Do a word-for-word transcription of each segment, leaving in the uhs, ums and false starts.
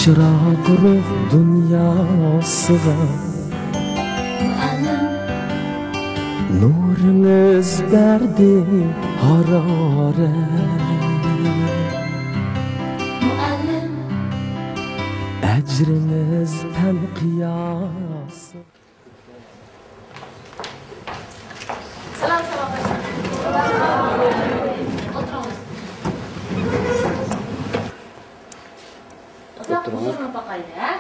چىراغ روھ دۇنياسىغا نۇرىڭىز بەردى ھارارەت. ئەجرىڭىز پەن قىياسىغا. سالام، سالام. ئولتۇرۇڭىز. ئۇزاق ئولتۇرۇڭىز. ھۇزۇرۇڭنى باقايلى، ھە؟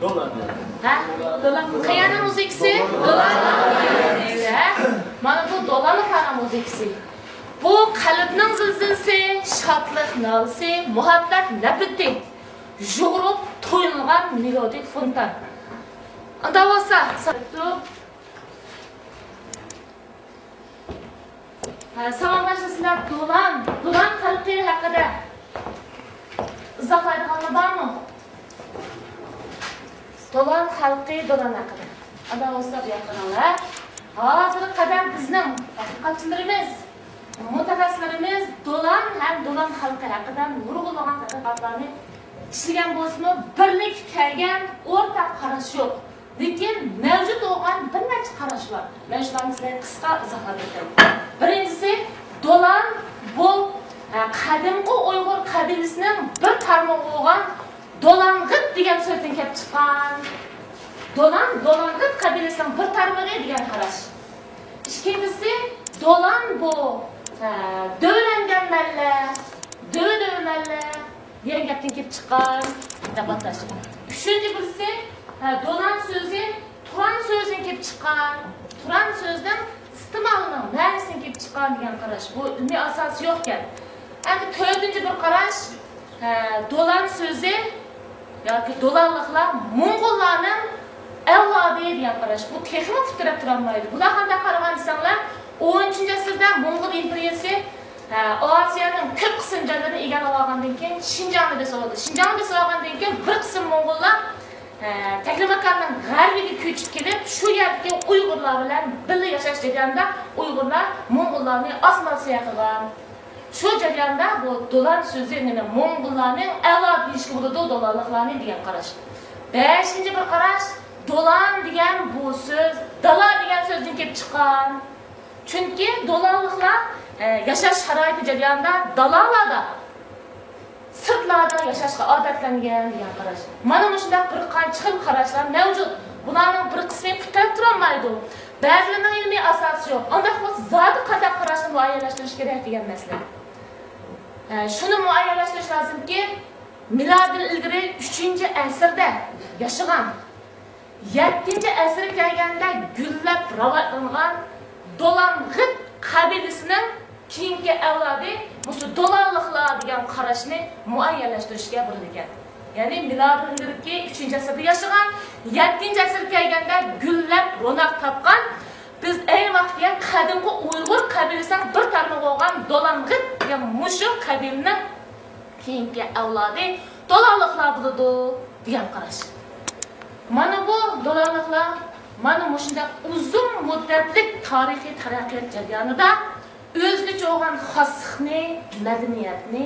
دولان. ھە؟ دولان. قەيەرنىڭ مۇزىكىسى؟ دولان. ھە؟ مانا بۇ دولانلىقلارنىڭ مۇزىكىسى. بۇ قەلبنىڭ زىلزىلىسى، شادلىق نالىسى، مۇھەببەت نەپرىتى يۇغۇرۇپ تويۇنغان مېلودىك فونتان. ئۇنداق بولسا، ھە، ساۋاقداشلار، سىلەر دولان، دولان خەلقى ھەققىدە ئىزاھلايدىغانلار بارمۇ؟ دولان خەلقى، دولان ھەققىدە. ئادا بولسا بۇ ياققا قاراڭلار. ھازىرغا قەدەر بىزنىڭ تەتقىقاتچىلىرىمىز، مۇتەخەسسىسلىرىمىز دولان ھەم دولان خەلقى ھەققىدە نۇرغۇنلىغان تەتقىقاتلارنى ئىشلىگەن بولسىمۇ، بىرلىككە كەلگەن ئورتاق قاراش يوق. لېكىن مەۋجۇت بولغان بىر نەچچە قاراش بار. مەن شۇلارنى سىزگە قىسقا ئىزاھلاپ ئۆتەي. بىرىنچىسى، دولان بۇ، ئە، قەدىمكى ئۇيغۇر قەبىلىسىنىڭ بىر تارمىقى بولغان دولانغىت دېگەن سۆزدىن كېلىپ چىققان. دولان، دولانغىت قەبىلىسىنىڭ بىر تارمىقى دېگەن قاراش. ئىككىنچىسى، دولان بۇ، ئە، دۆۋىلەنگەن مەللە، دۆۋە دۆۋە مەللە دېگەن گەپتىن كېلىپ چىققان دەپ ئاتاش. ئۈچىنچى بىرسى، ھە، دولان سۆزى تۇران سۆزىدىن كېلىپ چىققان. تۇران سۆزىنىڭ ئىستېمالىنىڭ مەنىسىدىن كېلىپ چىققان دېگەن قاراش. بۇ ئىلمىي ئاساسى يوق ئىكەن. ئەمدى تۆتىنچى بىر قاراش، ھە، دولان سۆزى ياكى دولانلىقلار موڭغۇللارنىڭ ئەۋلادى دېگەن قاراش. بۇ تېخىمۇ پۇتىراپ تۇرالمايدۇ. بۇلار قانداق قارىغان دېسەڭلار، ئون ئۈچىنچى ئەسىردە موڭغۇل ئىمپېرىيىسى ھە، ئاسىيانىڭ كۆپ قىسىم جايلىرىنى ئىگىلەپ ئالغاندىن كېيىن، شىنجاڭنى بېسىۋالدى. شىنجاڭنى بېسىۋالغاندىن كېيىن، بىر قىسىم موڭغۇللار، ھە، تەكلىماكاننىڭ غەربىگە كۆچۈپ كېلىپ، شۇ يەردىكى ئۇيغۇرلار بىلەن بىللە ياشاش جەريانىدا ئۇيغۇرلار موڭغۇللارنى ئاسسىمىلياتسىيە قىلغان. شۇ جەرياندا بۇ دولان سۆزى نېمە، موڭغۇللارنىڭ ئەۋلادى دېيىشكە بولىدۇ، دولانلىقلارنى دېگەن قاراش. بەشىنچى بىر قاراش، دولان دېگەن بۇ سۆز دالا دېگەن سۆزدىن كېلىپ چىققان. چۈنكى دولانلىقلار، ئە، ياشاش شارائىتى جەريانىدا دالاlarda، سىرتلاردا ياشاشقا ئادەتلەنگەن دېگەن قاراش. مانا مۇشۇنداق بىر قانچە خىل قاراشلار مەۋجۇت. بۇلارنىڭ بىر قىسمى پۇتىراپ تۇرالمايدۇ. بەزىلىرىنىڭ ئىلمىي ئاساسى يوق. ئانداق بولسا زادى قانداق قاراشنى مۇئەييەنلەشتۈرۈش كېرەك دېگەن مەسىلە. ئە، شۇنى مۇئەييەنلەشتۈرۈش لازىمكى، مىلادىدىن ئىلگىرى ئۈچىنچى ئەسىردە ياشىغان، يەتتىنچى ئەسىرگە كەلگەندە گۈللەپ راۋاجلانغان دولانغىت قەبىلىسىنىڭ كېيىنكى ئەۋلادى مۇشۇ دولانلىقلار دېگەن قاراشنى مۇئەييەنلەشتۈرۈشكە بولىدىكەن. يەنى مىلادىدىن ئىلگىرىكى ئۈچىنچى ئەسىردە ياشىغان، يەتتىنچى ئەسىرگە كەلگەندە گۈللەپ روناق تاپقان، بىز ئەينى ۋاقىتتا دېگەن قەدىمكى ئۇيغۇر قەبىلىسىنىڭ بىر تارمىقى بولغان دولانغىت دېگەن مۇشۇ قەبىلىنىڭ كېيىنكى ئەۋلادى دولانلىقلار بولىدۇ دېگەن قاراش. مانا بۇ دولانلىقلار مانا مۇشۇنداق ئۇزۇن مۇددەتلىك تارىخىي تەرەققىيات جەريانىدا ئۆزگىچە بولغان خاسلىقنى، مەدەنىيەتنى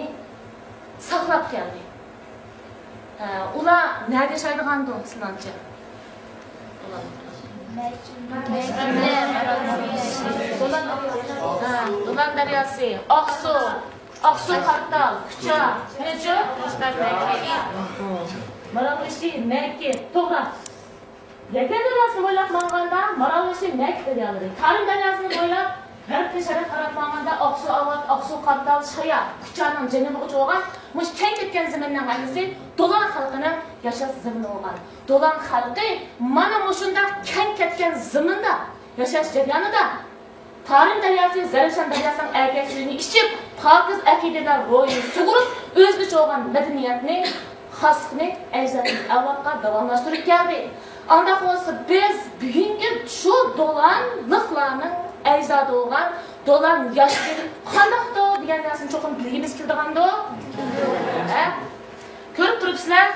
ساقلاپ كەلدى. ھە، ئۇلار نەدە ياشايدىغاندۇ سىلەرچە؟ دولان، ھە، دولان دەرياسى، ئاقسۇ، ئاقسۇ قارتال، كۇچا، نەچچە؟ مارالبېشى، مەكىت، توغرا. يەكەن دەرياسىنى بويلاپ ماڭغاندا، مارالبېشى، مەكىت دەريالىرى. تارىم دەرياسىنى بويلاپ، غەربتىن شەرققە قاراپ ماڭغاندا، ئاقسۇ ئاۋات، ئاقسۇ قارتال، شايا، كۇچانىڭ جەنۇبىغىچە بولغان مۇشۇ كەڭ كەتكەن زېمىننىڭ ھەممىسى دولان خەلقىنىڭ ياشاش زېمىنى بولغان. دولان خەلقى مانا مۇشۇنداق كەڭ كەتكەن زېمىندا ياشاش جەريانىدا تارىم دەرياسى، زەرەفشان دەرياسىنىڭ ئەركەك سۈيىنى ئىچىپ، پاكىز ئەقىدىدە روھىنى سۇغۇرۇپ، ئۆزگىچە بولغان مەدەنىيەتنى، خاسلىقنى ئەجدادتىن ئەۋلادقا داۋاملاشتۇرۇپ كەلدى. ئانداق بولسا، بىز بۈگۈنكى شۇ دولانلىقلارنىڭ ئەجدادى بولغان دولان ياشلىرى قانداقتۇ دېگەن نەرسىنى چوقۇم بىلگۈمىز كېلىدىغاندۇ؟ ھە؟ كۆرۈپ تۇرۇپسىلەر.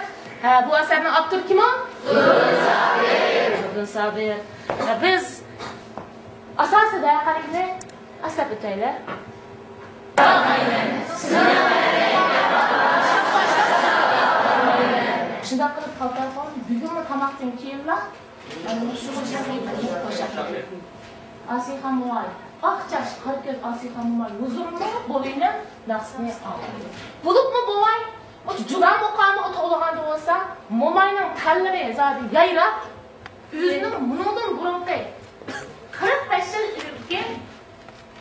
ھە، بۇ ئەسەرنىڭ ئاپتورى كىم ئۇ؟ زوردۇن سابىر. زوردۇن سابىر. ھە، بىز ئاساسىي ۋەقەلىكنى ئەسلەپ ئۆتەيلى. شۇنداق قىلىپ، پالتاخان بۈگۈنمۇ تاماقتىن كېيىنلا ئاسىيخان موماي، ئاق چاچ، قارا كۆز ئاسىيخان موماي ھۇزۇرىنىڭ بوۋىنىڭ ناخشىسىنى ئاڭلىدى. بولۇپمۇ بوۋاي مۇشۇ جۇلا مۇقامىغا توۋلىغاندا بولسا، موماينىڭ تەنلىرى زادى يايراپ، ئۆزىنىڭ مۇنىڭدىن بۇرۇنقى قىرىق بەش يىل ئىلگىرىكى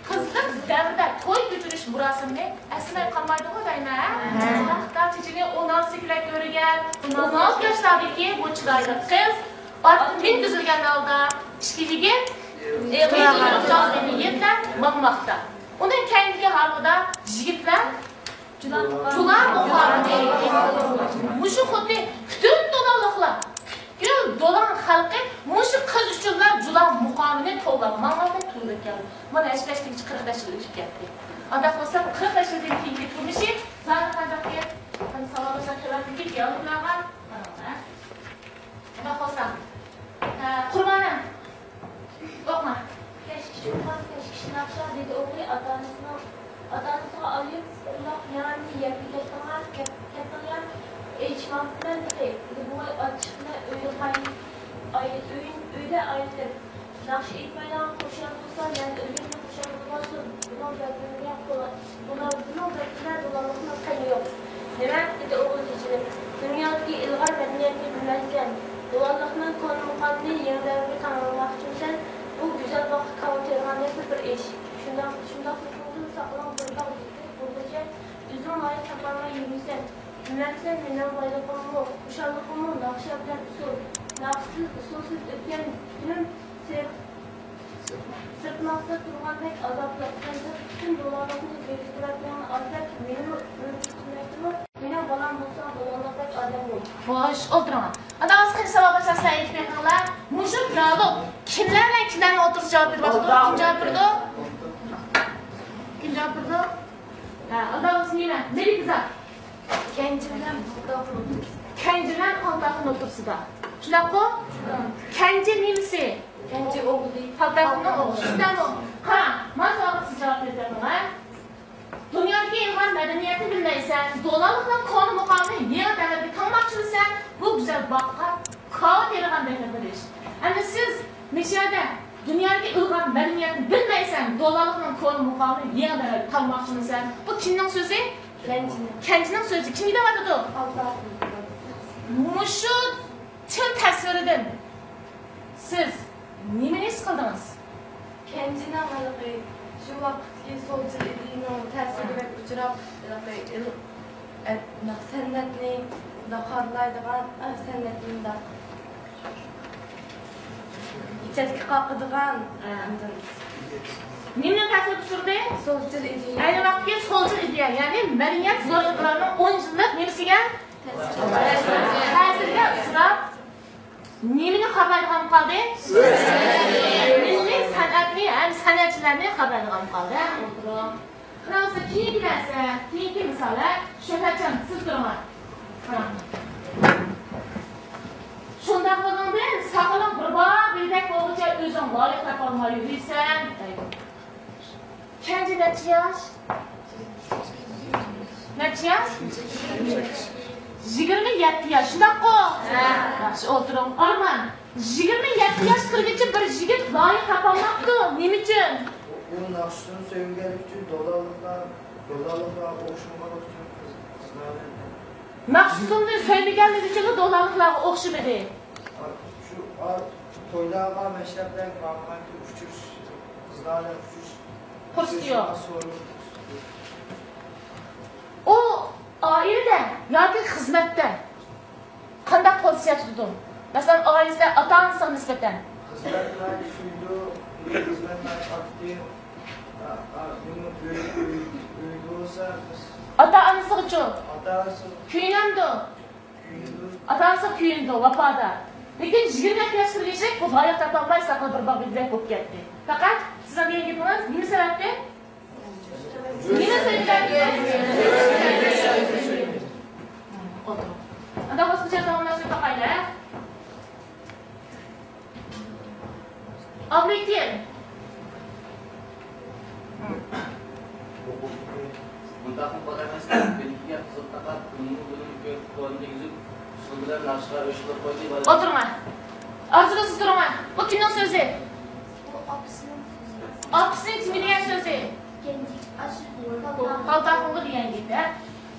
قىز قىز دەۋردە توي كۆچۈرۈش مۇراسىمىنى ئەسلىمەي قالمايدىغۇ دەيمەن، ھە؟ شۇنداق خىتاي چېچىنى ئون ئالتە سېكىلەك كۆرگەن ئون ئالتە ياشلاردىكى بۇ چىرايلىق قىز ئارقىدىن تۈزۈلگەن ھالدا ئىككى يىگىت ئېغىر يىگىتلەر ماڭماقتا. ئۇنىڭ كەينىدىكى ھارۋىدا يىگىتلەر جۇلا مۇقامىنى. مۇشۇ خۇددى پۈتۈن دولانلىقلار، پۈتكۈل دولان خەلقى مۇشۇ قىز ئۈچۈنلا جۇلا مۇقامىنى توۋلاپ ماڭغاندەك تۇيۇلۇپ كەلدى. مانا ھەشتەشتىكىچە قىرىق بەش يىل ئۆتۈپ كەتتى. ئانداق بولسا قىرىق بەش يىلدىن كېيىنكى تۇرمۇشى زادى قانداقكەن؟ قېنى ساۋاقداشلار خەۋەر بېرىپ دىيالوگلارغا قاراڭلار. ئۇنداق بولسا، ھە، قۇربانىم، ئوقۇڭ. كەچكىچە ئۇخلاپ، كەچكىچە ناخشا، دېدى ئوغلى ئاتا-ئانىسىنىڭ، ئاتا-ئانىسىغا ئايىم، ئۇنداق ياڭاقنى يەپ كەتتىڭلار، كەت-، كەتتىڭلار، ئېيتماپتىمەن تېخى، دېدى بوۋاي ئاچچىقى بىلەن ئۆيدە قاينىتىپ، ئاي-، ئۆي-، ئۆيدە ئايلىنىپ. ناخشا ئېيتمايدىغان خۇشال بولسا، مەن ئۆلگەندە خۇشال بولماسمۇ؟ بۇنىڭ بەدىلىگە قولا-، بۇنىڭ، بۇنىڭ بەدىلىگە دولانلىقنىڭ قەدرى يوق. نېمە؟ دېدى ئوغلى چېچىنىپ. دۇنيادىكى ئىلغار مەدەنىيەتنى بىلمەيسەن. دولانلىقنىڭ كونا مۇقامىنى يېڭى دەۋرگە تەڭلىماقچىمىسەن؟ بۇ گۈزەل باغقا كاۋا تېرىغاندەكلا بىر ئىش. شۇنداق، شۇنداق بولسۇن، ساقىلىڭ بىر باغ يىگىت بولغۇچە ئۆزۈڭ لايىق تاپالماي يۈرمىسەن. بىلمەمسەن، مېنىڭ بايلىقىممۇ، خۇشاللىقىممۇ ناخشا بىلەن ئۇسسۇل. ناخشىسىز، ئۇسسۇلسىز ئۆتكەن كۈنۈم سىر-، سىرتماقتا تۇرغاندەك ئازابلىق. سەن پۈتۈن دولانلىقنى زېرىكتۈرۈپ، مېڭە ئازدەك مېنىمۇ ئۆلتۈرمەكتىمۇ؟ مېنىڭ بالام بولساڭ دولانلىقتەك ئادەم بول. خوش، ئولتۇرۇڭ. ئانداق بولسا قېنى ساۋاقداشلار، سىلەر ئېيتىپ بېقىڭلار. مۇشۇ دىيالوگ كىملەر بىلەن كىملەرنىڭ ئوتتۇرىسىدا جاۋاب بېرىۋاتىدۇ؟ كىم جاۋاب بېرىدۇ؟ كىم جاۋاب بېرىدۇ؟ ھە، ئالدىغۇسى نېمە؟ مەلىكىزات. كەنجى بىلەن پالتاخۇن ئوتتۇرىسىدا. كەنجى بىلەن پالتاخۇن ئوتتۇرىسىدا. شۇنداققۇ؟ شۇنداق. كەنجى نېمىسى؟ كەنجى ئوغلى. پالتاخۇننىڭ ئوغلى. شۇنداقمۇ؟ قاراڭ، مانا ساۋاقدىسى جاۋاب بېرىپ بېقىڭ، ھە؟ دۇنيادىكى ئىلغار مەدەنىيەتنى بىلمەيسەن، دولانلىقنىڭ كونا مۇقامىنى يېڭى دەۋرگە تاڭماقچىمىسەن؟ بۇ گۈزەل باغقا كاۋا تېرىغاندەكلا بىر ئىش. ئەمدى سىز مىشەدە دۇنيادىكى ئىلغار مەدەنىيەتنى بىلمەيسەن، دولانلىقنىڭ كونا مۇقامىنى يېڭى دەۋرگە تاڭماقچىمىسەن؟ بۇ كىمنىڭ سۆزى؟ كەنجىنىڭ. كەنجىنىڭ سۆزى. كىمگە دەۋاتىدۇ؟ مۇشۇ تىل تەسۋىرىدىن سىز نېمىنى ھېس قىلدىڭىز؟ كەنجىنىڭ ھېلىقى شۇ ۋاقىتتىكى سولچىل ئىدىيىنىڭ تەسىرىگە بەك ئۇچراپ، ھېلىقى ئىل-، ئە-، سەنئەتنى خارلايدىغان، ئە، سەنئەتنى مۇنداق چەتكە قاقىدىغان، ئە، ئاندىن نېمىنىڭ تەسىرىگە ئۇچرىدى؟ سولچىل ئىدىيە. ئەينى ۋاقىتتىكى سولچىل ئىدىيە، يەنى مەدەنىيەت زور ئىنقىلابىنىڭ ئون يىللىق نېمىسىگە؟ تەسىرىگە ئۇچراپ، نېمىنى خارلايدىغان قالدى؟ مىللىي سەنئەتنى ھەم سەنئەتچىلەرنى خارلايدىغان قالدى. ئولتۇرۇڭ. قاراڭسا، كېيىنكى نەرسە، كېيىنكى مىسال، ھە؟ شۆھرەتجان، سىز تۇرۇڭلار. قاراڭ. شۇنداق بولغاندىن ساقىلىڭ بىر باغ گۈلدەك بولغۇچە ئۆزۈڭ لايىق تاپالماي يۈرىسەن، دەيدۇ. كەنجى نەچچە ياش؟ نەچچە ياش؟ يىگىرمە يەتتە ياش، شۇنداققۇ؟ ھە. ياخشى، ئولتۇرۇڭ. ئارمان، يىگىرمە يەتتە ياش كىرگىچە بىر يىگىت لايىق تاپالماپتۇ. نېمە ئۈچۈن؟ ئۇ ناخشىسىنى سۆيمىگەنلىكى ئۈچۈن دولانلىقلار، دولانلىقلارغا ئوخشىمىغانلىقى ئۈچۈن قىز، قىزلار بىلەن. ناخشىسىنى سۆيمىگەنلىكى ئۈچۈنلا دولانلىقلارغا ئوخشىمىدى. شۇ، ئا، تويلارغا، مەشرەپلەرگە بارمىغانكى ئۇچرىشىش، قىزلار بىلەن ئۇچرىشىش. پۇرسىتى يوق. ئۇ ئائىلىدە ياكى خىزمەتتە قانداق پوزىتسىيە تۇتىدۇ؟ مەسىلەن، ئائىلىسىدە ئاتا-ئانىسىغا نىسبەتەن. خىزمەتلەرنى سۆيىدۇ، خىزمەتلەرنى ئاكتىپ، ئا، ئا، نېمە، ئۆي، ئۆي، ئۆيدە بولسا، ئاتا-ئانىسىغىچۇ؟ ئاتا-ئانىسىغا. كۆيۈنەمدۇ؟ ئاتا-ئانىسىغا كۆيۈنىدۇ، ۋاپادار. لېكىن يىگىرمە يەتتە ياشقا كىرگۈچە بۇ لايىق تاپالماي ساقىلى بىر باغ گۈلدەك بولۇپ كەتتى. پەقەت سىزنىڭ دېگەن گېپىڭىز نېمە سەۋەبتىن؟ نېمە سەۋەبتىن؟ ئولتۇرۇڭ. ئانداق بولسا بىر داۋاملاشتۇرۇپ باقايلى. ئابلىكىم. بۇنداقمۇ بولار ئەمەسمۇ؟ بىلىكىگە قىزىل تاقاپ، بۇنىمۇ بۇنىمۇ كۆرۈپ، كونا دېگۈزۈپ، ئۇسسۇل بىلەن ناخشىغا ئۆچ قىلىپ قويدى، بالا. ئولتۇرۇڭلار. ئارزۇگۈل، سىز تۇرۇڭلار. بۇ كىمنىڭ سۆزى؟ بۇ ئاپىسىنىڭ سۆزى. ئاپىسىنىڭ كىمگە دېگەن سۆزى؟ كەنجى. ئاشۇ پالتاخۇنغا دېگەن گېپى.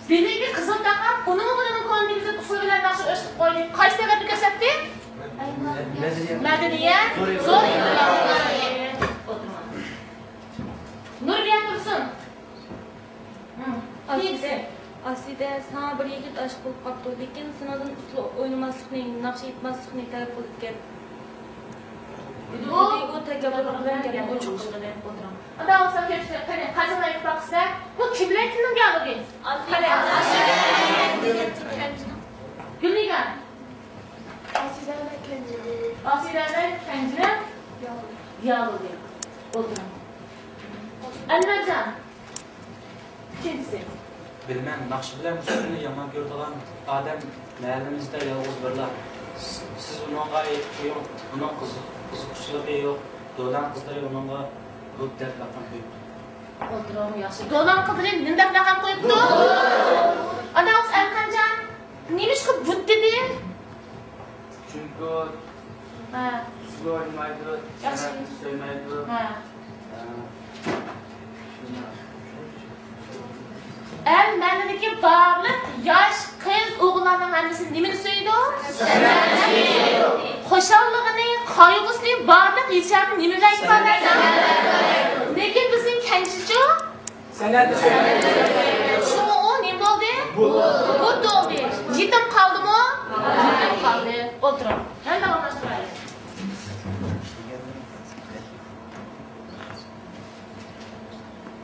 بىلىكىگە قىزىل تاقاپ، بۇنىمۇ بۇنىمۇ كونا دېگۈزۈپ، ئۇسسۇل بىلەن ناخشىغا ئۆچ قىلىپ قويدى. قايسى دەۋرنى كۆرسەتتى؟ مەدەنىيەت زور ئىنقىلاب. ئولتۇرۇڭلار. نۇرى ئاسىدە، ساڭا بىر يىگىت ئاشىق بولۇپ قاپتۇ، لېكىن سېنىڭدىن ئۇسسۇل ئوينىماسلىقنى، ناخشا ئېيتماسلىقنى تەلەپ قىلىدىكەن. ئۇ، ئۇ تەكەببۇرلۇق بىلەن گەپنى ئوچۇق قىلغىنى. ئولتۇرۇڭ. ئاتا، ئالسام كەپسىلەر، قېنى، قايسىڭلار ئېيتىپ باقىسىلەر؟ بۇ كىملەر، كىمنىڭ دىيالوگى؟ قېنى. گۈلنىگار. ئاسىدە بىلەن كەنجىنىڭ. ئاسىدە بىلەن كەنجىنىڭ دىيالوگى. ئولتۇرۇڭ. ئەنۋەرجان. ئىككىنچىسى. بىلمەم، ناخشا بىلەن ئۇسسۇلنى يامان كۆرىدىغان ئادەم مەھەللىمىزدە يالغۇز بىرلا. سىز ئۇنىڭغا ئېيتىپ قويۇڭ، ئۇنىڭ قىزىق-، قىزىققۇچىلىقى يوق. دۆلەم قىزلىرى ئۇنىڭغا ھۇت دەپ لەقەم قويۇپتۇ. ئولتۇرۇڭ، ياخشى. دۆلەم قىزلىرى نېمە دەپ لەقەم قويۇپتۇ؟ ئانا، ئەنۋەرجان، نېمىشقا بۇت دېدى؟ چۈنكى ئۇ، ھە، ئۇسسۇل ئوينىمايدۇ، ياخشى، سەنئەتنى سۆيمەيدۇ. ھە. ھە. شۇنداق. ئەل مەھەللىدىكى بارلىق ياش قىز ئوغۇللارنىڭ ھەممىسى نېمىنى سۆيىدۇ؟ سەنئەتنى سۆيىدۇ. خۇشاللىقىنى، قايغۇسىنى بارلىق يېشىلارنى نېمە بىلەن ئىپادىلەيدۇ؟ لېكىن بىزنىڭ كەنجىچۇ؟ شۇڭا ئۇ نېمە بولدى؟ بۇت بولدى. يېتىم قالدىمۇ؟ يېتىم قالدى. ئولتۇرۇڭ. ھەممە ئورۇنلاشتۇرايلى.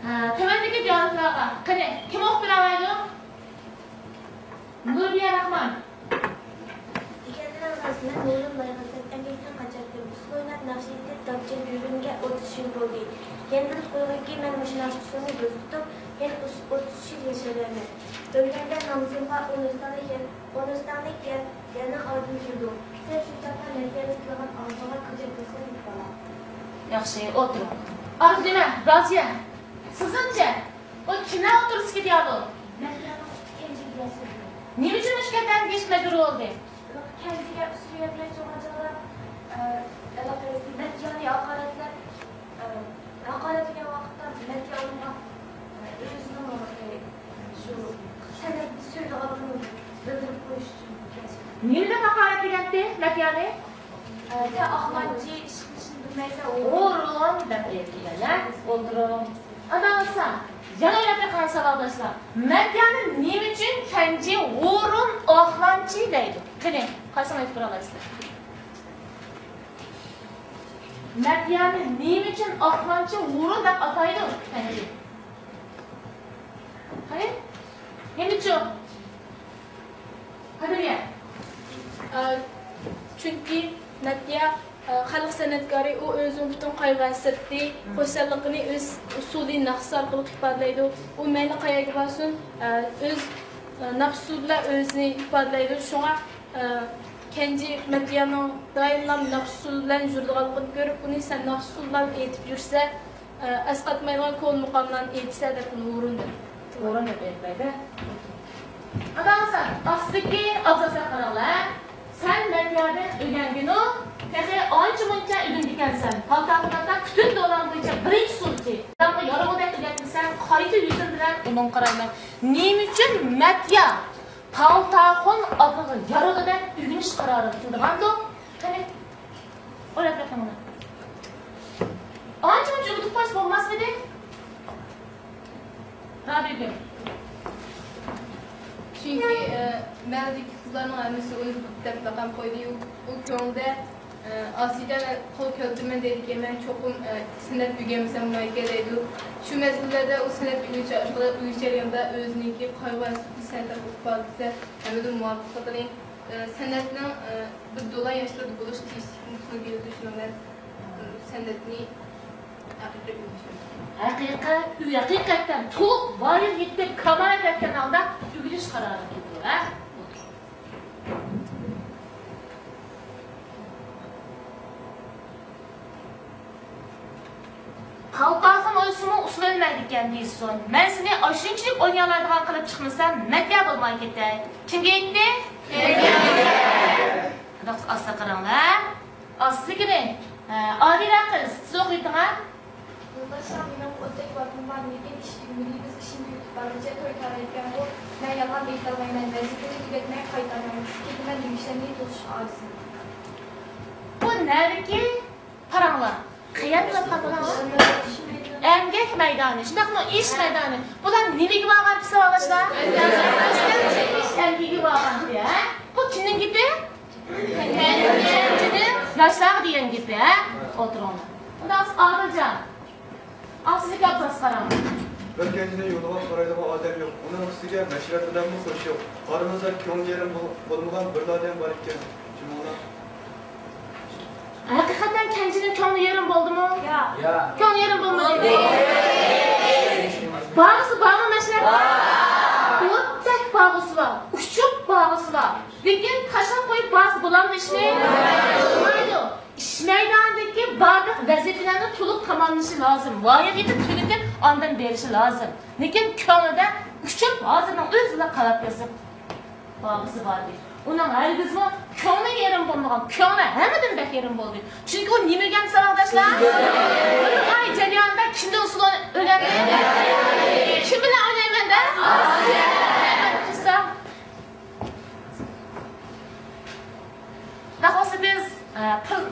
ھە، تۆۋەندىكى دىيالوگلارغا قېنى، كىم ئوقۇپ بېرەلەيدۇ؟ نۇربىيە راخمان. دېگەنلىرىڭ راست، مەن ھۇرۇن بايغىسىم، ئەمگەكتىن قاچاتتىم. ئۇسسۇل ئويناپ، ناخشا ئېيتىپ، داپچىن يۈرگىنىمگە ئوتتۇز يىل بولدى. يەنە بىلىپ قويغىنكى، مەن مۇشۇ ناخشا ئۇسسۇلىنى بۆسۈپ تۇتۇپ، يەنە ئوتتۇز يىل ياشايمەن. ئۆلگەندە نامىزىمغا ئۇنىستانلىق يەر، ئۇنىستانلىق يەر، يەرنىڭ ئالدىدا يۈرىدۇ. سەن شۇ چاغدا مەدھىيەنى تىلىغان ئاغزىڭغا كۆچۈرۈپ بېرىسەن، بالا. ياخشى، ئولتۇرۇڭ. ئارزۇ نېمە؟ رازىيە، سىزنىڭچە؟ ئۇ كىملەر ئوتتۇرىسىدىكى دىيالوگ؟ مەدھىيەنىڭ كەنجىگە سۆزلىدى. نېمە ئۈچۈن مۇشۇ گەپلەرنى دېيىشكە مەجبۇر بولدى؟ كەنجىگە ئۇسسۇل يەرمەي تۇرغان چاغدا، ئە، ھېلىقى مەدھىيەنى ھاقارەتلەپ، ئە، ھاقارەتلىگەن ۋاقىتتا مەدھىيە ئۇنىڭغا، ئە، ئۆزىنىڭ ھېلىقى شۇ سەنئەتنى سۆيىدىغانلىقىنى بىلدۈرۈپ قويۇش ئۈچۈن. نېمە دەپ ھاقارەتلىگەنتى مەدھىيەنى؟ ئە، سەن ئاقلانچى، ئىش قىلىشنى بىلمەيسەن، ھۇرۇن دەپ ئېيتىلگەن، ھە؟ ئولتۇرۇڭ. ئانداق بولسا، يەنە ئويلاپ بېقىڭ ساۋاقداشلار. مەدھىيەنى نېمە ئۈچۈن كەنجى ھۇرۇن ئاقلانچى دەيدۇ؟ قېنى، قايسىڭلار ئېيتىپ بېرەلايسىلەر؟ مەدھىيەنى نېمە ئۈچۈن ئاقلانچى ھۇرۇن دەپ ئاتايدۇ كەنجى؟ قېنى؟ نېمە ئۈچۈن؟ قەدرىيە. ئە، چۈنكى مەدھىيە، ئە، خەلق سەنئەتكارى، ئۇ ئۆزىنىڭ پۈتۈن قايغۇ-ھەسرىتى، خۇشاللىقىنى ئۆز ئۇسسۇلى ناخشىسى ئارقىلىق ئىپادىلەيدۇ. ئۇ مەيلى قەيەرگە بارسۇن، ئە، ئۆز، ئە، ناخشىسى بىلەن ئۆزىنى ئىپادىلەيدۇ. شۇڭا، ئە، كەنجى مەدھىيەنىڭ دائىملا ناخشىسى بىلەن يۈرىدىغانلىقىنى كۆرۈپ، ئۇنى سەن ناخشىسى بىلەن ئېيتىپ يۈرسە، ئەسقاتمايدىغان كونا مۇقاملارنى ئېيتسا دەپ ئۇنى ھۇرۇن دەپ. ھۇرۇن دەپ ئېيتمايدۇ. ئاتا ئاڭسان، ئاستىدىكى ئابزاسلارغا قاراڭلار. سەن مەدھىيەدىن ئۆگەنگىنۇ، تېخى ئانچە مۇنچە ئۆگىنىدىكەنسەن. پالتاقۇداقتا پۈتۈن دولان بويىچە بىرىنچى سۇلچى. داڭقى يارىغۇدەك ئۆگەتمىسەڭ، قايسى يۈزۈم بىلەن ئۇنىڭغا قارايمەن؟ نېمە ئۈچۈن مەدھىيە پالتاخۇن ئاتىغا يارىغۇدەك ئۆگىنىش قارارىغا كېلىدىغاندۇ؟ قېنى، ئويلاپ بېقىڭلار. ئانچە-مۇنچە ئۆگىتىپ قويسا بولماسمىدى؟ رابىيەگۈل. چۈنكى، ئە، مەھەللىدىكى قىزلارنىڭ ھەممىسى ئۇنى بۇت دەپ لەقەم قويدى. ئۇ، ئۇ كۆڭلىدە، ئە، ئاسىدە قول كەلتۈرىمەن دەيدىكەن، مەن چوقۇم، ئە، سەنئەت ئۆگەنمىسەم بولمايدىكەن دەيدۇ. شۇ مەزگىللەردە ئۇ سەنئەت ئۆگىنىش ئارقىلىق ئۆز جەريانىدا ئۆزىنىڭكى قايغۇ-ھەسرىتىنى سەنئەت ئارقىلىپ ئىپادىلىسە، ھەممىدىن مۇۋاپىقلىقىنى، ئە، سەنئەتنىڭ، ئە، بىر دولان ياشلىرىدا بولۇشقا تېگىشلىكلىكىنى كۆرسىتىش بىلەن، ئە، سەنئەتنى ھەقىقىي ئۆگىنىش. ھەقىقەت، ھەقىقەتەن تولۇق بايىغا يېتىپ، كامالەتكە يەتكەن ھالدا ئۆگىنىش قارارىغا كېلىدۇ، ھە؟ قالپاقنى ئوينىسىمۇ ئۇسسۇل ئۆلمەيدىكەن، دېيىسۇن. مەن سېنى ئاشۇنچىلىك ئوينىيالايدىغان قىلىپ چىقمىسام، مەدھىيە بولماي كېتەي. كىمگە ئېيتتى؟ كىمگە ئېيتتى؟ قانداق ئاستا قاراڭلار. ئاستىدىكىنى، ھە، ئادىلە قىز، سىز ئوقۇۋېتىڭ ھە. يولداشلار، مېنىڭ ئوتتەك ۋاقتىم بار، لېكىن ئىش تۈگىمىدى. بىز ئىشنى تۈگىتىپ بارغۇچە توي تارىيەتكەنغۇ. مەن يالغان ئېيتالمايمەن. ۋەزىپىنى تۈگەتمەي قايتالمايمەن. كېتىمەن، دېگۈچىلەرنى توسۇشقا ئاجىزمەن. بۇ نەدىكى پاراڭلار؟ قەيەردىن ئاققان پاراڭلار؟ ئەمگەك مەيدانى، شۇنداقمۇ؟ ئىش مەيدانى. بۇلار نېمىگە بارغانتى، ساۋاقداشلار؟ ئىش ئەمگىكىگە بارغانتى، ھە؟ بۇ كىمنىڭ گېپى؟ كەنجىدىن ياشلارغا دېگەن گېپى، ھە؟ ئولتۇرۇڭلار. ئۇنداق بولسا ئادىلجان. ئاستىدىكى ئابزاسقا قاراڭ. بىر كەنجىنى يولىغا قارايدىغان ئادەم يوق. ئۇنىڭ ئۈستىگە مەشرەپ بىلەنمۇ خوش يوق. ئارىمىزدا كۆڭلى يېرىم بول-، بولمىغان بىرلا ئادەم بار ئىكەن. جۇمۇڭلار. ھەقىقەتەن كەنجىنىڭ كۆڭلى يېرىم بولدىمۇ؟ ياق. ياق. كۆڭلى يېرىم بولمىدى. بارغۇسى بارمۇ مەشرەپ؟ بار. ئوتتەك بارغۇسى بار. ئۇچۇپ بارغۇسى بار. لېكىن تاشلاپ قويۇپ بارسا بولامدۇ ئىشنى؟ بولمايدۇ. ئىش مەيدانىدىكى بارلىق ۋەزىپىلەرنى تولۇق تاماملىشى لازىم. ۋايىغىنى تۈگىتىپ، ئاندىن بېرىشى لازىم. لېكىن كۆڭلىدە ئۇچۇپ، ھازىرنىڭ ئۆزىلا قالاپ ياساپ بارغۇسى باردى. ئۇنىڭ ھەرگىزمۇ كۆڭلى يېرىم بولمىغان، كۆڭلى ھەممىدىن بەك يېرىم بولدى. چۈنكى ئۇ نېمە ئۆگەندى، ساۋاقداشلار؟ بىر ئاي جەريانىدا كىمدىن ئۇسسۇل ئۆگەندى؟ كىم بىلەن ئوينايمەن دە؟ قىسا. دەققەتسىز بىز، ئە، پىل-،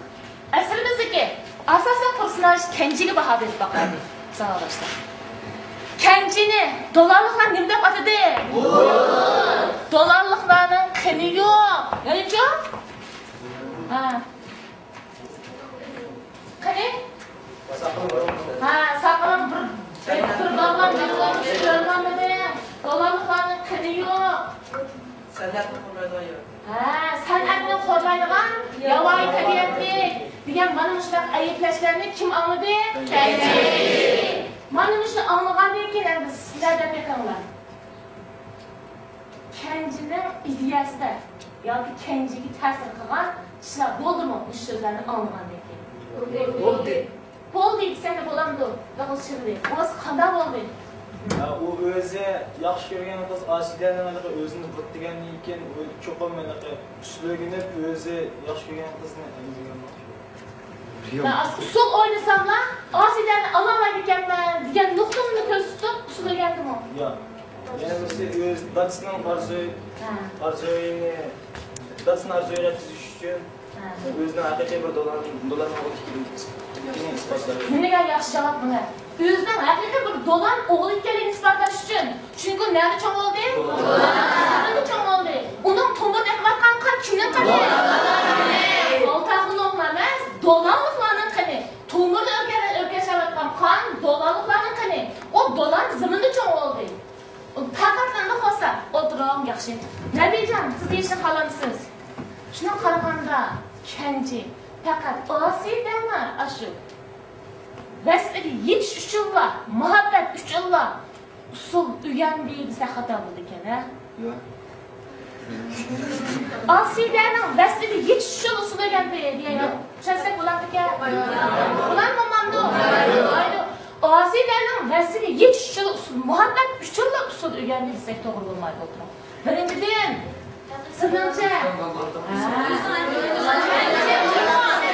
ئەسىرىمىزدىكى ئاساسىي پېرسوناژ كەنجىگە باھا بېرىپ باقايلى، ساۋاقداشلار. كەنجىنى دولانلىقلار نېمە دەپ ئاتىدى؟ دولانلىقلارنىڭ قېنى يوق. يەنىچۇ؟ ھە. قېنى؟ ھە، ساقىلىم بىر، بىر بالغان، بىر بالغان كۆرمەمدىم. دولانلىقلارنىڭ قېنى يوق. سەنئەتنى خورلايدىغان يەر. ھە، سەنئەتنى خورلايدىغان ياۋايى تەبىئەتلىك دېگەن مانا مۇشۇنداق ئەيىبلەشلەرنى كىم ئاڭلىدى؟ كەنجى. مانا مۇشۇنى ئاڭلىغاندىن كېيىن ئەمدى سىلەر دەپ بېقىڭلار. كەنجىنىڭ ئىدىيەسىدە ياكى كەنجىگە تەسىر قىلغان ئىشلار بولدىمۇ؟ مۇشۇ سۆزلەرنى ئاڭلىغاندىن كېيىن. بولدى. بولدى دېسەڭ بولامدۇ؟ بولسا قانداق بولدى؟ يا، ئۇ ئۆزى ياخشى كۆرگەن قىز ئاسىدەنىڭ ھېلىقى ئۆزىنى بۇت دېگەندىن كېيىن، ئۇ چوقۇم ھېلىقى ئۇسسۇل ئۆگىنىپ، ئۆزى ياخشى كۆرگەن قىزنى ئەمدى ئۆگەنمەكچى. مەن ئۇسسۇل ئوينىساملا، ئاسىدەنى ئالالايدىكەنمەن دېگەن نۇقتىسىنى كۆرسىتىپ ئۇسسۇل ئۆگەندىمۇ؟ ياق. يەنە بىرسى ئۆز دادىسىنىڭ ئارزۇ، ھە. ئارزۇيىنى، دادىسىنىڭ ئارزۇيىغا يەتكۈزۈش ئۈچۈن، ھە. ئۆزىنىڭ ھەقىقىي بىر دولان، دولان ئوغلى ئىكەنلىكىنى ئىسپاتلاش. نېمىگە ياخشى جاۋاب بۇنى؟ ئۆزىنىڭ ھەقىقىي بىر دولان ئوغلى ئىكەنلىكىنى ئىسپاتلاش ئۈچۈن. چۈنكى نەدە چوڭ بولدى؟ زېمىندا چوڭ بولدى. ئۇنىڭ تومۇرىدا ئېقىۋاتقان قان كىمنىڭ قېنى؟ پالتاقلىقلار ئەمەس، دولانلىقلارنىڭ قېنى. تومۇردا ئۆركە-، ئۆركەشلەۋاتقان قان دولانلىقلارنىڭ قېنى. ئۇ دولان زېمىندا چوڭ بولدى. پەقەت ئەمدى قالسا، ئولتۇرۇڭ، ياخشى. نەبىجان، سىز دېيىشنى خالامسىز؟ شۇنىڭغا قارىغاندا، كەنجى پەقەت ئاسىدەنلا ئاشۇ ۋەسلىگە يېتىش ئۈچۈنلا، مۇھەببەت ئۈچۈنلا ئۇسسۇل ئۆگەندى دېسەك خاتا بولىدىكەن، ھە؟ ياق. ئاسىدەنىڭ ۋەسلىگە يېتىش ئۈچۈن ئۇسسۇل ئۆگەندى دېيەيلى. ياق. چۈشەنسەك بولامدىكەن؟ بولامدۇ، بولمامدۇ؟ بولىدۇ. ئاسىدەنىڭ ۋەسلىگە يېتىش ئۈچۈن ئۇسسۇل، مۇھەببەت ئۈچۈنلا ئۇسسۇل ئۆگەندى دېسەك توغرا بولمايدۇ، ئولتۇرۇڭ. بىرىنچىدىن، سىزنىڭچە؟ ھە؟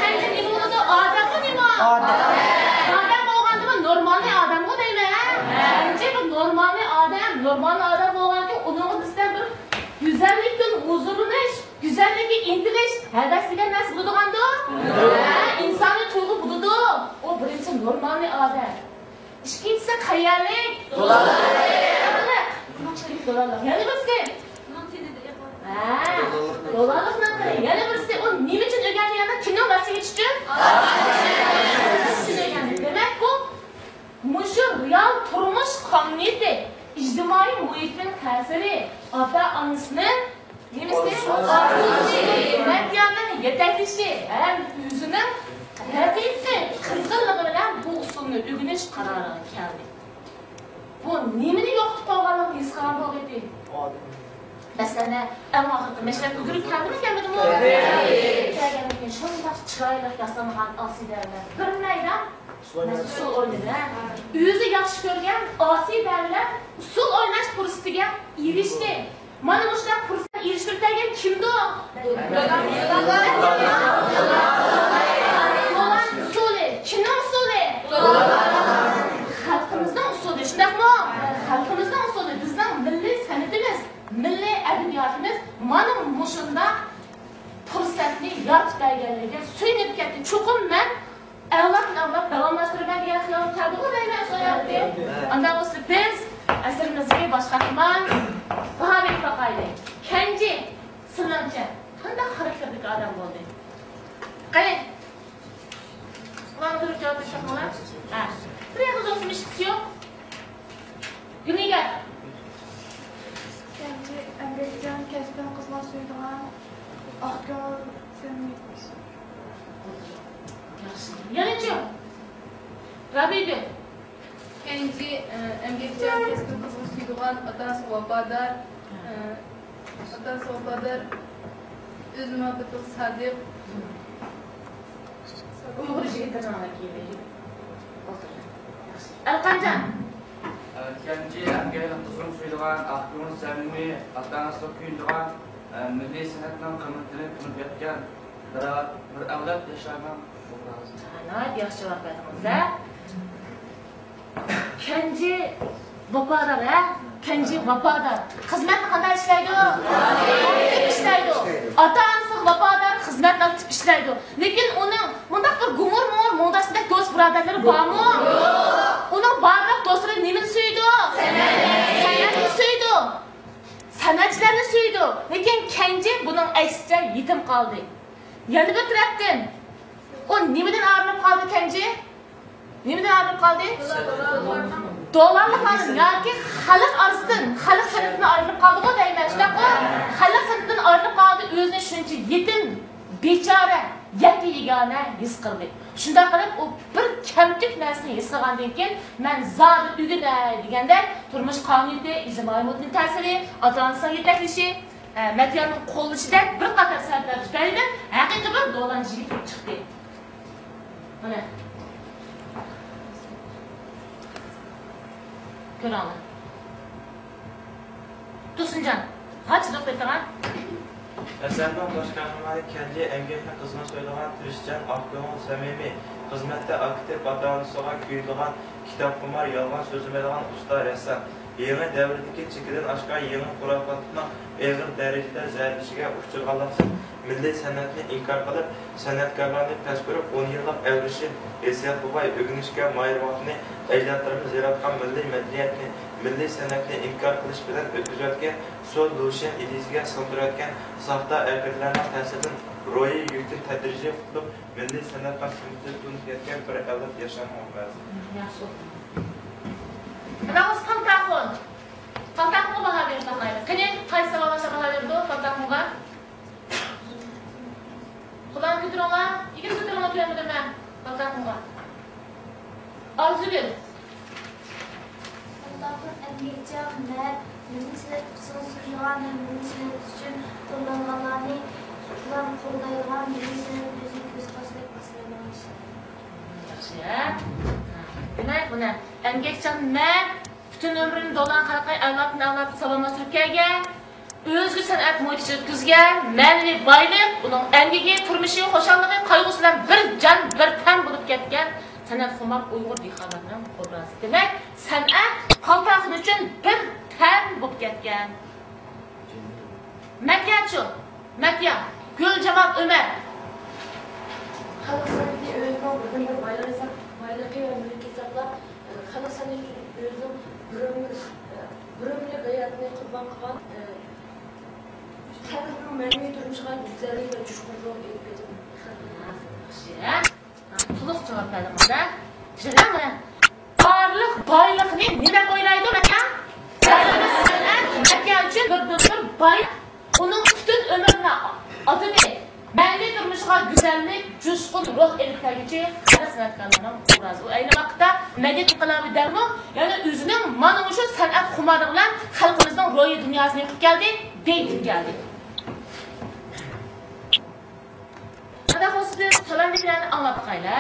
كەنجى نېمە بولىدۇ؟ ئادەممۇ نېمە؟ ئادەم. ئادەم بولغاندىمۇ نورمالنى ئادەمغۇ دەيمەن، ھە؟ كەنجى بىر نورمالنى ئادەم، نورمالنى ئادەم بولغاندىكىن ئۇنىڭغا نىسبەتەن بىر گۈزەللىكتىن ھۇزۇرلىنىش، گۈزەللىككە ئىنتىلىش، ھەۋەس دېگەن نەرسە بولىدىغاندۇ؟ ھە، ئىنسانىي تۇيغۇ بولىدۇ. ئۇ بىرىنچى نورمالنى ئادەم. ئىككىنچىسى قەيەرلىك؟ دولانلىق. دولانلىق. يەنە بىرسى؟ ھە، دولانلىقنىڭ قېنى. يەنە بىرسى، ئۇ نېمە ئۈچۈن ئۆگەندى يەنە؟ كىمنىڭ ۋەسلىگە يېتىش ئۈچۈن؟ ئۈچۈن ئۆگەندى. دېمەك، بۇ مۇشۇ رېئال تۇرمۇش قانۇنىيىتى، ئىجتىمائىي مۇھىتنىڭ تەسىرى، ئاتا-ئانىسىنىڭ نېمىسى؟ ئارزۇسى، مەدھىيانىڭ يېتەكلىشى ھەم ئۆزىنىڭ ھەقىقىي قىزغىنلىقى بىلەن بۇ ئۇسسۇلنى ئۆگىنىش قارارىغا كەلدى. بۇ نېمىنى يوقىتىپ قالغانلىقىنى ھېس قىلغان بولغىيتى؟ مەسىلەن، ئەڭ ئاخىرقى مەشرەپكە يۈگۈرۈپ كەلدىمۇ، كەلمىدىمۇ؟ كەلدى. كەلگەندىن كېيىن شۇنداق چىرايلىق ياسانغان ئاسىدە بىلەن بىر مەيدان ئۇسسۇل ئوينىدى. ئۆزى ياخشى كۆرگەن ئاسىدە بىلەن ئۇسسۇل ئويناش پۇرسىتىگە ئېرىشتى. مانا مۇشۇنداق پۇرسەت ئېرىشتۈرۈپ بەرگەن كىمدۇ؟ دولان ئۇسسۇلى. كىمنىڭ ئۇسسۇلى؟ خەلقىمىزنىڭ ئۇسسۇلى، شۇنداقمۇ؟ خەلقىمىزنىڭ ئۇسسۇلى، بىزنىڭ مىللىي سەنئىتىمىز، مىللىي ئەدەبىياتىمىز مانا مۇشۇنداق پۇرسەتنى يارىتىپ بەرگەنلىكىگە سۆيۈنۈپ كەتتى. چوقۇم مەن ئەۋلادتىن ئەۋلاد داۋاملاشتۇرىمەن دېگەن خىيال كەلدىغۇ دەيمەن شۇ ھاياتتىن. ئانداق بولسا بىز ئەسىرىمىزدىكى باش قەھرىمان باھا بېرىپ باقايلى. كەنجى، سېنىڭچە قانداق خاراكتېردىكى ئادەم بولدى؟ قېنى، ئۇلارغا بىر جاۋاب بېرىپ بېقىڭلار. ھە. بىر يەردە زور سېلىشىشى يوق. گۈلنىگار. كەنجى، ئەمگەكچان، كەسپىنى قىزغىن سۆيىدىغان، ئاق كۆڭۈل، سەمىمىي. ياخشى. يەنىچۇ؟ رابىيەگۈل. كەنجى، ئە، ئەمگەكچان، كەسپىنى قىزغىن سۆيىدىغان، ئاتا-ئانىسىغا ۋاپادار، ئە، ئاتا-ئانىسىغا ۋاپادار، ئۆز مۇھەببىتىگە سادىق. ئۇيغۇر يىگىتلىرىنىڭ ۋەكىلى. ئەلقەمجان. كەنجى، ئەمگەكنى قىزغىن سۆيىدىغان، ئاق كۆڭۈل، سەمىمىي، ئاتا-ئانىسىغا كۆيۈنىدىغان، ئە، مىللىي سەنئەتنىڭ قىممىتىنى تونۇپ يەتكەن بىر، بىر ئەۋلاد ياشلارنىڭ ئوبرازى. ھە، ناھايىتى ياخشى جاۋاب بەردىڭىز، ھە. كەنجى ۋاپادار، ھە؟ كەنجى ۋاپادار. خىزمەتنى قانداق ئىشلەيدۇ؟ ئىشلەيدۇ. ئاتا-ئانىسىغا ۋاپادار، خىزمەتنى ئاكتىپ ئىشلەيدۇ. لېكىن ئۇنىڭ مۇنداق بىر گۇمۇر-مۇڭۇر، مۇڭداشتەك دوست-بۇرادەرلىرى بارمۇ؟ ئۇنىڭ بارلىق دوستلىرى نېمىنى سۆيىدۇ؟ سەنئەتنى سۆيىدۇ. سەنئەتچىلەرنى سۆيىدۇ. لېكىن كەنجى بۇنىڭ ئەكسىچە يېتىم قالدى. يەنە بىر تەرەپتىن، ئۇ نېمىدىن ئايرىلىپ قالدى كەنجى؟ نېمىدىن ئايرىلىپ قالدى؟ دولانلىقلاردىن ياكى خەلق ئارىسىدىن، خەلق سەنئىتىدىن ئايرىلىپ قالدىغۇ دەيمەن، شۇنداققۇ؟ خەلق سەنئىتىدىن ئايرىلىپ قالدى، ئۆزىنى شۇنچە يېتىم، بىچارە، يەككە يېگانە ھېس قىلدى. شۇنداق قىلىپ، ئۇ بىر كەمتۈك نەرسىنى ھېس قىلغاندىن كېيىن، مەن زادى ئۆگىنەي دېگەندەك، تۇرمۇش قانۇنىيىتى، ئىجتىمائىي مۇھىتنىڭ تەسىرى، ئاتا-ئانىسىنىڭ يېتەكلىشى، ئە، مەدھىيانىڭ قوللىشىدەك بىر قاتار سەۋەبلەر تۈپەيلىدىن ھەقىقىي بىر دولان يىگىت بولۇپ چىقتى. مانا. كۆرۈڭلار. تۇرسۇنجان، غاچ لوق بېتىڭا. ئەسەرنىڭ باش قەھرىمانى كەنجى ئەمگەكنى قىزغىن سۆيىدىغان، تىرىشچان، ئاق كۆڭۈل، سەمىمىي، خىزمەتتە ئاكتىپ، ئاتا-ئانىسىغا كۆيىدىغان، كىتابخۇمار، يالغان سۆزلىمەيدىغان ئۇستا رەسسام. يېڭى دەۋردىكى چېكىدىن ئاشقان يېڭى خۇراپاتلىقنىڭ ئېغىر دەرىجىدە زەرلىشىگە ئۇچرىغانلىقتىن، مىللىي سەنئەتنى ئىنكار قىلىپ، سەنئەتكارلارنى پەس كۆرۈپ، ئون يىللىق ئەۋرىشىم، ھېسسىيات بوۋاي، ئۆگىنىشكە ماھىر ۋاقتىنى، ئەجدادلىرىمىز ياراتقان مىللىي مەدەنىيەتنى، مىللىي سەنئەتنى ئىنكار قىلىش بىلەن ئۆتكۈزۈۋەتكەن، سول لۇشيەن ئىدىيىسىگە سىڭدۈرۈۋەتكەن ساختا ئەركىنلەرنىڭ تەسىرىدىن روھىي يۈكتىن تەدرىجىي قۇتۇلۇپ، مىللىي سەنئەت قىممىتىنى تونۇپ يەتكەن بىر ئەۋلاد ياشلارنىڭ ئوبرازى. ياخشى. ئانا قىز پالتاخۇن. پالتاخۇنغا باھا بېرىپ باقايلى. قېنى، قايسى ساۋاقداشلار باھا بېرىدۇ پالتاخۇنغا؟ قوللارنى كۆتۈرۈڭلار. ئىگىلىك كۆتۈرۈڭلار، كۆرمىدىم مەن. پالتاخۇنغا. ئارزۇگۈل. پالتاخۇن ئەمگەكچان، مەرد، مىللىي سەنئەت قىزغىن سۆيىدىغان ھەم مىللىي سەنئەت ئۈچۈن تاللانغانلارنى قولدايدىغان، مىللىي سەنئەت ئۆزىنىڭ كۆز قارىشىدەك ئاسرايدىغان كىشى. ياخشى، ھە؟ دېمەك، مانا، ئەمگەكچان مەرد پۈتۈن ئۆمرىنى دولان خەلقى ئەۋلادتىن ئەۋلادقا سالاملاشتۇرۇپ كەلگەن، ئۆزگە سەنئەت مۇھىتىچە ئۆتكۈزگەن، مەنىۋى بايلىق، ئۇنىڭ ئەمگىكى، تۇرمۇشى، خۇشاللىقى، قايغۇسى بىلەن بىر جان، بىر تەن بولۇپ كەتكەن سەنئەتخۇمار ئۇيغۇر دېھقانلىرىنىڭ ئوبرازى. دېمەك، سەنئەت پالتاخۇن ئۈچۈن بىر تەن بولۇپ كەتكەن. مەدھىيەچۇ؟ مەدھىيە، گۈلجامال ئۆمەر. خەلق سەنئىتىنى ئۆزىنىڭ بىردىنبىر بايلىقى ھېساب-، بايلىقى ۋە مۈلكى ھېسابلاپ، خەلق سەنئىتى ئۈچۈن ئۆزىنىڭ بىر ئۆمۈر، بىر ئۆمۈرلۈك ھاياتىنى قۇربان قىلغان، خەلقنىڭ مەنىۋى تۇرمۇشىغا گۈزەللىك ۋە جۇشقۇن روھ ئېلىپ كەلگەن. ياخشى، ھە؟ تولۇق جاۋاب بەردىڭىز-دە. بارلىق بايلىقنى نېمە دەپ ئويلايدۇ مەكە؟ سەنئەت مەكە ئۈچۈن بىر، بىر، بىر بايلىق. ئۇنىڭ پۈتۈن ئۆمرىنىڭ ئادىمى مەنىۋى تۇرمۇشىغا گۈزەللىك، جۇشقۇن روھ ئېلىپ كەلگۈچى خەلق سەنئەتكارلىرىنىڭ ئوبرازى. ئۇ ئەينى ۋاقىتتا مەدەنىيەت ئىنقىلابى دەلمۇ، يەنى ئۆزىنىڭ مانا مۇشۇ سەنئەت خۇمارلىقى بىلەن خەلقىمىزنىڭ روھىي دۇنياسىنى يوقىتىپ كەلدى، دېگۈم كەلدى. قانداق بولسا بىز تۆۋەندىكىلەرنى ئاڭلاپ باقايلى.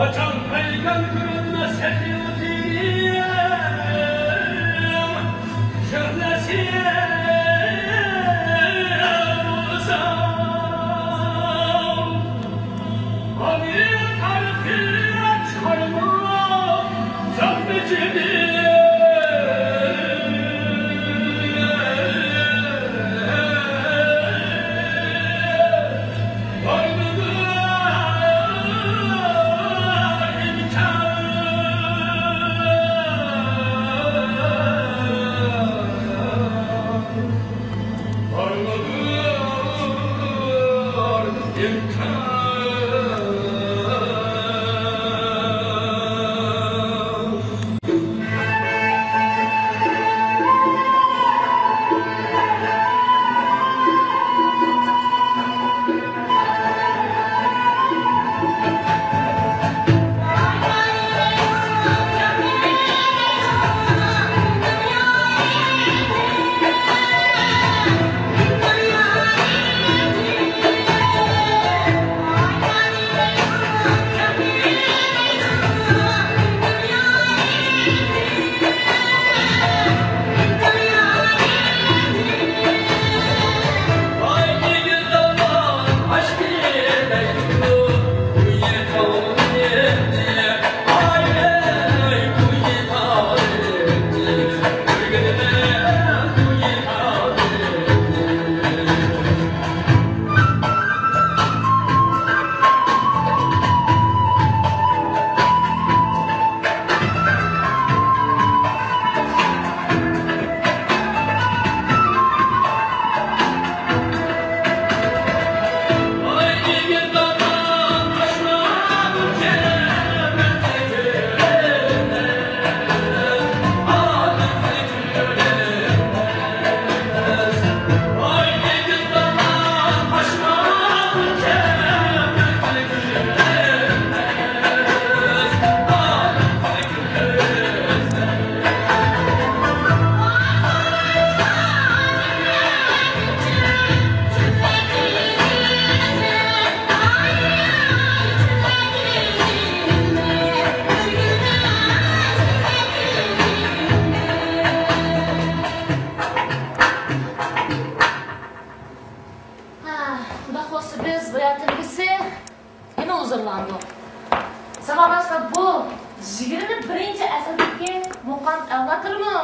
قاچان قايتار كۆرۈنمەس سەھرىڭ، شۆھلەسى بولسا. ھە، خۇدا خولىسا بىز باياتىن بىرسى يەنە ھۇزۇرلاندۇق. ساۋاقداشلار، بۇ يىگىرمە بىرىنچى ئەسىردىكى مۇقام ئەۋلادلىرىمۇ؟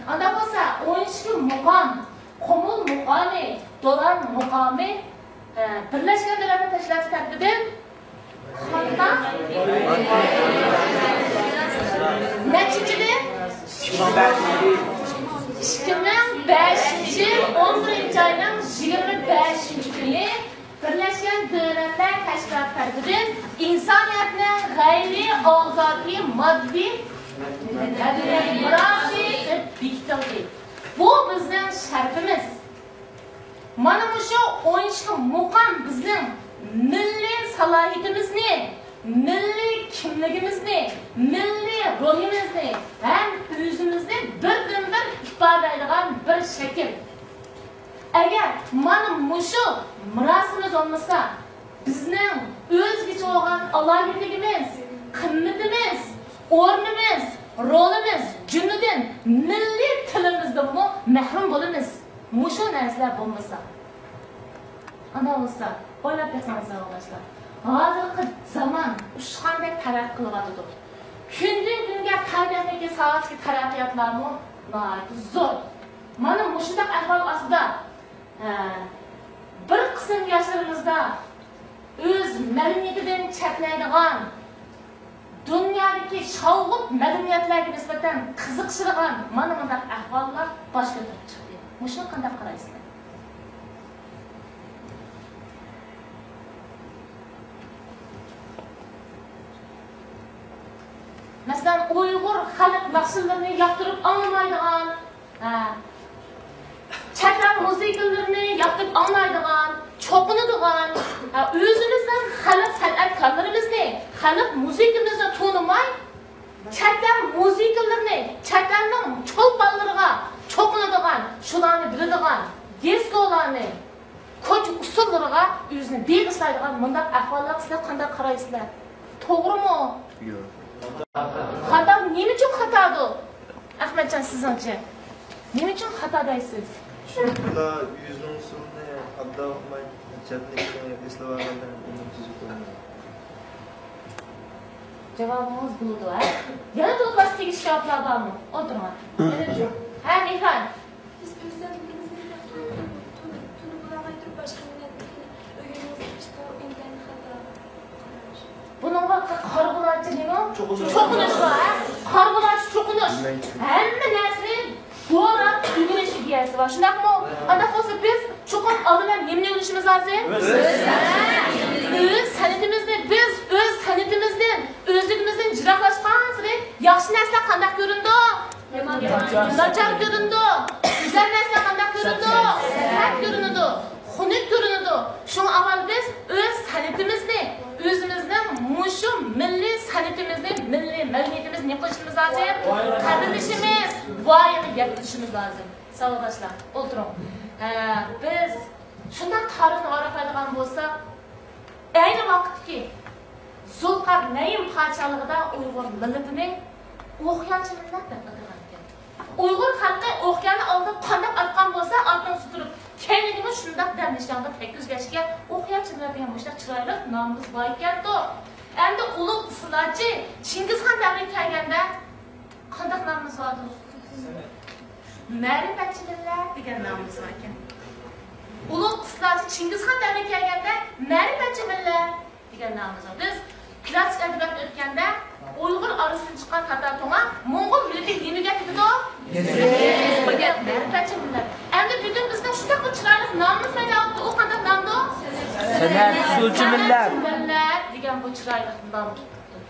ئانداق بولسا، ئون ئىككى مۇقام، قۇمۇل مۇقامى، دولان مۇقامى، ئە، بىرلەشكەن دۆلەتلەر تەشكىلاتى تەرىپىدىن قانداق؟ نەچچىنچى يىلى؟ ئىككى مىڭ بەشىنچى يىل ئون بىرىنچى ئاينىڭ يىگىرمە بەشىنچى كۈنى بىرلەشكەن دۆلەتلەر تەشكىلاتى تەرىپىدىن ئىنسانىيەتنىڭ غەيرىي ئاغزاكى ماددىي مەدەنىيەت مىراسى دەپ بېكىتىلدى. بۇ بىزنىڭ شەرىپىمىز. مانا مۇشۇ ئون ئىككى مۇقام بىزنىڭ مىللىي سالاھىيىتىمىزنى، مىللىي كىملىكىمىزنى، مىللىي روھىمىزنى ھەم ئۆزىمىزنى بىردىنبىر ئىپادىلەيدىغان بىر شەكىل. ئەگەر مانا مۇشۇ مىراسىمىز بولمىسا، بىزنىڭ ئۆزگىچە بولغان ئالاھىدىلىكىمىز، قىممىتىمىز، ئورنىمىز، رولىمىز، جۈملىدىن مىللىي تىلىمىزدىنمۇ مەھرۇم بولىمىز. مۇشۇ نەرسىلەر بولمىسا. ئانداق بولسا، ئويلاپ بېقىڭ ساۋاقداشلار. ھازىرقى زامان ئۇچقاندەك تەرەققىي قىلىۋاتىدۇ. كۈندىن-كۈنگە پەن-تېخنىكا ساھەسىدىكى تەرەققىياتلارمۇ ناھايىتى زور. مانا مۇشۇنداق ئەھۋال ئاستىدا، ھە، بىر قىسىم ياشلىرىمىزدا ئۆز مەدەنىيىتىدىن چەتنەيدىغان، دۇنيادىكى شاۋقۇن مەدەنىيەتلەرگە نىسبەتەن قىزىقىشىدىغان مانا مۇنداق ئەھۋاللار باش كۆتۈرۈپ چىقتى. مۇشۇنى قانداق قارايسىلەر؟ مەسىلەن، ئۇيغۇر خەلق ناخشىلىرىنى ياقتۇرۇپ ئاڭلىمايدىغان، ھە، چەت ئەل مۇزىكىلىرىنى ياقتۇرۇپ ئاڭلايدىغان، چوقۇنىدىغان، ھە، ئۆزىمىزنىڭ خەلق سەنئەتكارلىرىمىزنى، خەلق مۇزىكىمىزنى تونۇماي، چەت ئەل مۇزىكىلىرىنى، چەت ئەلنىڭ چولپانلىرىغا چوقۇنىدىغان، شۇلارنى بىلىدىغان، دىسكولارنى، كوچا ئۇسسۇللىرىغا ئۆزىنى بېغىشلايدىغان مۇنداق ئەھۋاللارغا سىلەر قانداق قارايسىلەر؟ توغرىمۇ؟ ياق. خاتا، نېمە ئۈچۈن خاتادۇ؟ ئەخمەتجان، سىزنىڭچە؟ نېمە ئۈچۈن خاتا دەيسىز؟ چۈنكى ئۇلار ئۆزىنىڭ ئۇسسۇلىنى ئابدال ئۇقماي، چەتنىكىنى ئېسىلىۋالغاندا ئۇنى تۈزۈپ قويمايدۇ. جاۋابىڭىز بولىدۇ، ھە؟ يەنە تولۇق باشقا تېگىشلىك جاۋابلار بارمۇ؟ ئولتۇرۇڭ. ھە، مېھران. بىز ئۆز سەنئىتىمىزنى تونۇپ، تونۇپ، تونۇپ بولالماي تۇرۇپ، باشقا مىللەتنىڭكىنى ئۆگەنمىسەك، ئىشتا ئۇ ئىنتايىن خاتا قاراش. بۇنىڭغا قارىغۇلارچە نېمە؟ چوقۇنۇش. چوقۇنۇش بار، ھە؟ قارىغۇلارچە چوقۇنۇش. ھەممە نەرسىنى دوراپ ئۆگىنىش ئىدىيەسى بار. شۇنداقمۇ؟ ئانداق بولسا بىز چوقۇم ئالدى بىلەن نېمىنى ئۆگىنىشىمىز لازىم؟ ئۆز سەنئىتىمىزنى. بىز ئۆز سەنئىتىمىزدىن، ئۆزلۈكىمىزدىن يىراقلاشقانسېرى ياخشى نەرسىلەر قانداق كۆرۈنىدۇ؟ ناچار كۆرۈنىدۇ. گۈزەل نەرسىلەر قانداق كۆرۈنىدۇ؟ سەت كۆرۈنىدۇ. خۇنۈك كۆرۈنىدۇ. شۇڭا ئاۋۋال بىز ئۆز سەنئىتىمىزنى، ئۆزىمىزنىڭ مۇشۇ مىللىي سەنئىتىمىزنى، مىللىي مەدەنىيىتىمىزنى نېمە قىلىشىمىز لازىم؟ قەدىرلىشىمىز، ۋايىغا يەتكۈزۈشىمىز لازىم. ساۋاقداشلار، ئولتۇرۇڭ. ھە، بىز شۇنداق تارىخنى ۋاراقلايدىغان بولساق، ئەينى ۋاقىتتىكى زۇلقەرنەين پادىشاھلىقىدا ئۇيغۇر مىللىتىنى ئوقيانچى مىللەت دەپ ئاتىغان ئىكەن. ئۇيغۇر خەلقى ئوقياننى ئالدىدا قانداق ئاتقان بولسا، ئالدىن سۈرۈپ كەينىگىمۇ شۇنداق دەم نىشانغا تەگكۈزگەچكە، ئوقيانچى مىللەت دېگەن مۇشۇنداق چىرايلىق نامىمىز بار ئىكەنتۇ. ئەمدى ئۇلۇغ ئىستىلچى چىڭگىزخان دەۋرىگە كەلگەندە قانداق نامىمىز بارتۇ؟ مەرىپەتچى مىللەت دېگەن نامىمىز بار ئىكەن. ئۇلۇغ ئىستىلچى چىڭگىزخان دەۋرىگە كەلگەندە مەرىپەتچى مىللەت دېگەن نامىمىز بار. بىز كلاسسىك ئەدەبىيات ئۆتكەندە ئۇيغۇر ئارىسىدىن چىققان تاتار تۇڭا موڭغۇل مىللىتى نېمىگە دېدۇق؟ مەرىپەتچى مىللەت. ئەمدى بۈگۈن بىزنىڭ شۇنداق بىر چىرايلىق نامىمىز پەيدا بولۇپتۇ. ئۇ قانداق نامدۇ؟ سەنئەت ئۇسسۇلچى مىللەت. مىللەت دېگەن بۇ چىرايلىق نام.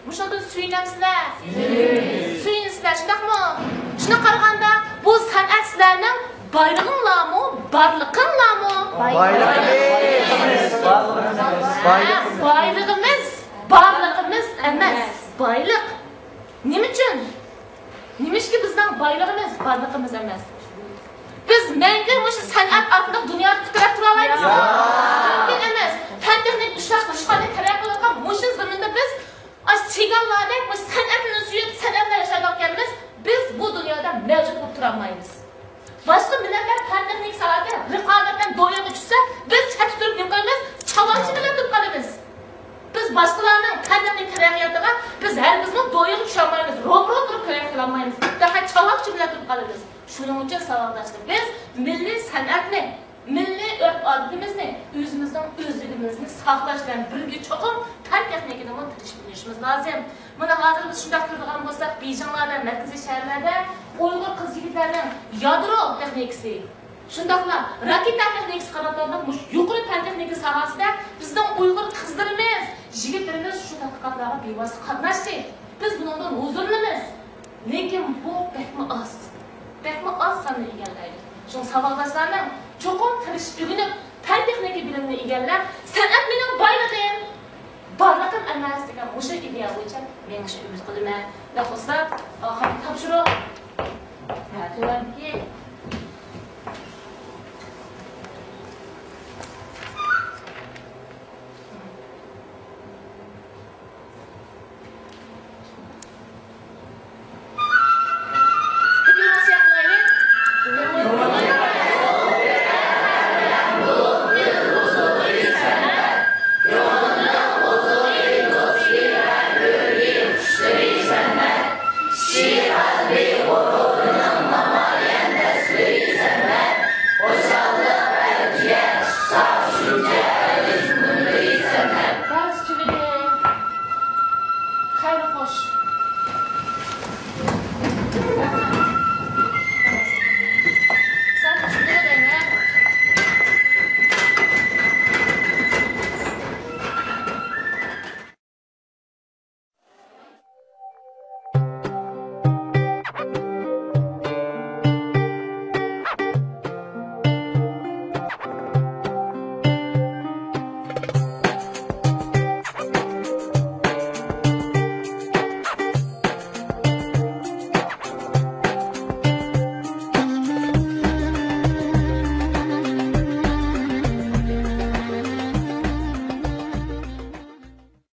مۇشۇنىڭدىن سۆيۈنەمسىلەر؟ سۆيۈنىسىلەر، شۇنداقمۇ؟ شۇنداق قارىغاندا، بۇ سەنئەت سىلەرنىڭ بايلىقىڭلارمۇ، بارلىقىڭلارمۇ؟ بايلىقىمىز. ھە، بايلىقىمىز، بارلىقىمىز ئەمەس، بايلىق. نېمە ئۈچۈن؟ نېمىشقا بىزنىڭ بايلىقىمىز، بارلىقىمىز ئەمەس؟ بىز مەڭگۈ مۇشۇ سەنئەت ئارقىلىق دۇنيادا پۇتراپ تۇرالايمىزمۇ؟ مۇمكىن ئەمەس. پەن تېخنىكا ئۇششاق، ئۇششاق تەرەققىي قىلىۋاتقان مۇشۇ زېمىندا بىز ئاشۇ چىگانلاردەك مۇشۇ سەنئەتنى سۆيۈپ، سەنئەت بىلەن ياشايدىغان ئىكەنمىز، بىز بۇ دۇنيادا مەۋجۇت بولۇپ تۇرالمايمىز. باشقا مىللەتلەر پەن تېخنىكا ساھەسىدە رىقابەت بىلەن دويىغا چۈشسە، بىز چەتتە تۇرۇپ نېمە قىلىمىز؟ چاۋاكچى مىللەت بولۇپ قالىمىز. بىز باشقىلارنىڭ پەن تېخنىكا تەرەققىياتىغا بىز ھەرگىزمۇ دويىغا چۈشەلمەيمىز، روبىرو تۇرۇپ كۆرەك قىلالمايمىز. پەقەت چاۋاكچى مىللەت بولۇپ قالىمىز. شۇنىڭ ئۈچۈن ساۋاقداشلار، بىز مىللىي سەنئەتنى، مىللىي ئۆرپ-ئادىتىمىزنى، ئۆزىمىزنىڭ ئۆزلۈكىمىزنى ساقلاش بىلەن بىرگە چوقۇم پەن تېخنىكىنىمۇ تىرىشىپ ئۆگىنىشىمىز لازىم. مانا ھازىر بىز شۇنداق كۆرىدىغان بولساق، بېيجىڭلاردا، مەركىزىي شەھەرلەردە ئۇيغۇر قىز-يىگىتلەرنىڭ يادرو تېخنىكىسى، شۇنداقلا راكېتا تېخنىكىسى قاتارلىق مۇشۇ يۇقىرى پەن تېخنىكا ساھەسىدە بىزنىڭ ئۇيغۇر قىزلىرىمىز، يىگىتلىرىمىز شۇ تەتقىقاتلارغا بىۋاسىتە قاتناشتى. بىز بۇنىڭدىن ھۇزۇرلىنىمىز. لېكىن بۇ بەكمۇ ئاز. بەكمۇ ئاز ساننى ئىگىلەيدۇ. شۇڭا ساۋاقداشلارنىڭ چوقۇم تىرىشىپ ئۆگىنىپ، پەن تېخنىكا بىلىمىنى ئىگىلەپ، سەنئەت مېنىڭ بايلىقىم، بارلىقىم ئەمەس دېگەن مۇشۇ ئىدىيە بويىچە مېڭىشنى ئۈمىد قىلىمەن. دەپ بولسا، ئاخىرقى تاپشۇرۇق. ھە، تۆۋەندىكى. دەرس تۈگىدى. خەير خوش.